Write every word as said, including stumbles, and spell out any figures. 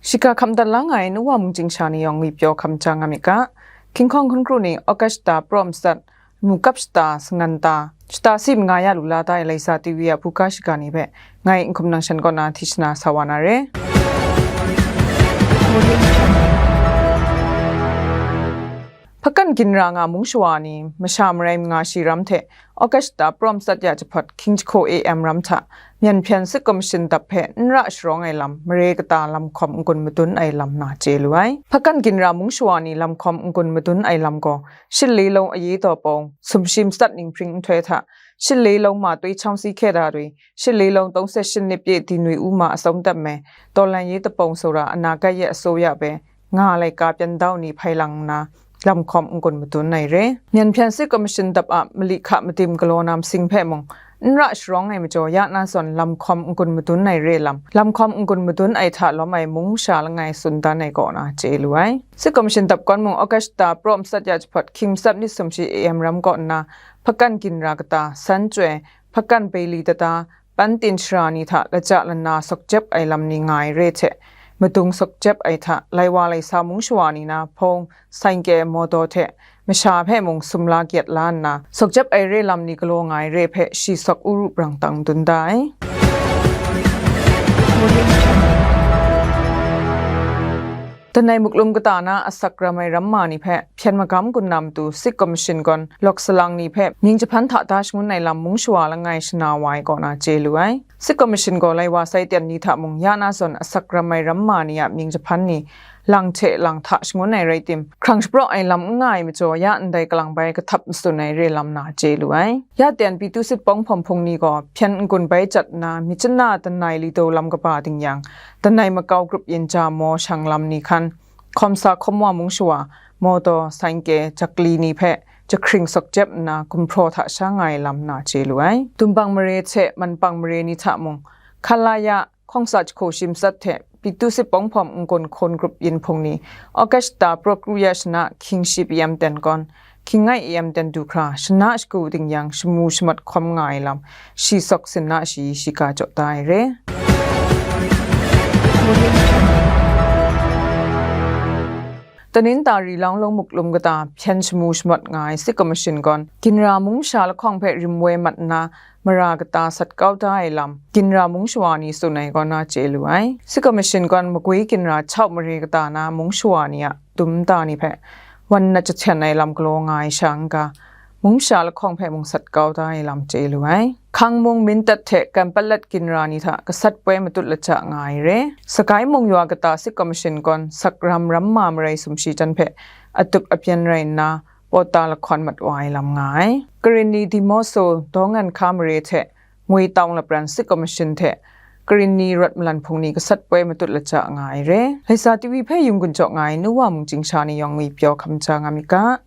Shiga hkam dat la nga ai nu wa mung chyingsha ni yawng ngwi pyaw hkam ja nga myit ga. Hkinghkawng hkun kru ni August shata praw matsat, mu kap shata sangan ta, shata si manga ya lu la da ai Laisa T V a buga shiga ni hpe ngai Nhkum Nangshan kaw na Thishna sa wa na re. Hpakan ginra nga mung shawa ni masha marai manga shi ram hte August shata praw matsat ya jahpawt hkying jahku A M ram hta Myen hpyen sit kaw mashin dap hpe n ra sharawng ai lam mare kata lam hkawm n-gun madun ai lam na chye lu ai. Hpakan ginra mung shawa ni lam hkawm n-gun madun ai lam gaw, Shinle Law aye daw pawng sumshi matsat ninghpring nhtoi hta, Shinle Law ma twi chang si hkye da dwi, Shinle Law tawng set shin nip ye di nwi u ma atsawm dap me, Tawlan ye dapawng sara ana gat ye aso ya hpe, nga laika pyan dau ni hpai lang nna, lam hkawm n-gun madun ai re. Myen hpyen sit kaw mashin dap a mali hka madim galaw na masing hpe mung, n ra sharawng ai majaw ya na zawn lam hkawm n-gun madun ai re lam, lam hkawm n-gun madun ai hta lawm ai mung masha langai tsun dan ai kaw na chye lu ai. Sit kaw mashin dap kawn mung August shata praw matsat ya jahpawt hkying matsat myit sumshi A M ram kaw nna, hpakan ginra kata, san chyoi, hpakan beili data, pan tin shara ni hta laja lana sawkjep ai lam ni nga ai re hte, madung sawkjep ai hta, laiwa laisa mung shawa ni na hpawng, saingke, mawdaw hte masha hpe mung sumla gyet la nna, sawkjep ai re lam ni galaw nga ai re hpe shi sawk u ru brang tang dun da ai. Danai muklum kata na asak ram ai ramma ni hpe hpyen magam gun na matu sit kaw mashin gawn lawk salang ni hpe mying jahpan hta da shangun ai lam mung shawa langai shana wa ai kaw na chye lu ai. Sit kaw mashin gaw laiwa sai ten ni hta mung ya na zawn asak ram ai ramma ni a mying jahpan ni lang hte lang hta shangun ai rai tim, hkrang shapraw ai lam n nga ai majaw ya ndai kalang bai kahtap matsun ai re lam na chye lu ai. Ya ten Pitu sit pawng hpawm hpung ni gaw hpyen n-gun bai jat nna, myit chana danai lido lam kaba ding yang, danai makau grup yin ja maw shang lam ni hkan, hkawm sa hkawm wa mung shawa, mawdaw, saingke, jakli ni hpe jahkring sawkjep nna gumhpraw hta sha nga ai lam na chye lu ai. Dumbang mare hte manpang mare ni hta mung, Hkalaya, hkawng sa jahku shi matsat hte Pitu sit pawng hpawm n-gun hkawn grup yin hpung ni, August shata praw kru ya shana hkying shi P M ten kawn, hkying ai A M ten du hkra, shana shagu ding yang shamu shamat hkawm nga ai lam, shi sawk sinna shayi shiga jaw da ai re. Tanin tari Launglung muklum kata hpyen shamu shamat nga ai sit kaw mashin gawn, ginra mung masha lahkawng hpe rim woi mat nna, mara kata sat kau da ai lam, ginra mung shawa ni tsun ai kaw na chye lu ai. Sit kaw mashin gawn, magwi ginra chau mare kata na mung shawa ni a dum nta ni hpe wan nat jahten ai lam galaw nga ai sha n-ga, mung masha lahkawng hpe mung sat kau da ai lam chye lu ai. Hkang mung, Mindat hte Kanpatlet ginra ni hta gasat poi matut laja nga ai re. Sagai mung yaw kata sit kaw mashin gawn, sakram ramma marai sumshi jan hpe atup apyan rai nna, pawta lahkawn mat wa ai lam nga ai. Karin ni Dimoso, Dawngan hka mare hte Ngwi Tawng lapran sit kaw mashin hte Karin ni rawt malan hpung ni gasat poi matut laja nga ai re. Laisa T V hpe yung gun jaw nga ai nu wa mung chyingsha ni yawng ngwi pyaw hkam ja nga myit ga.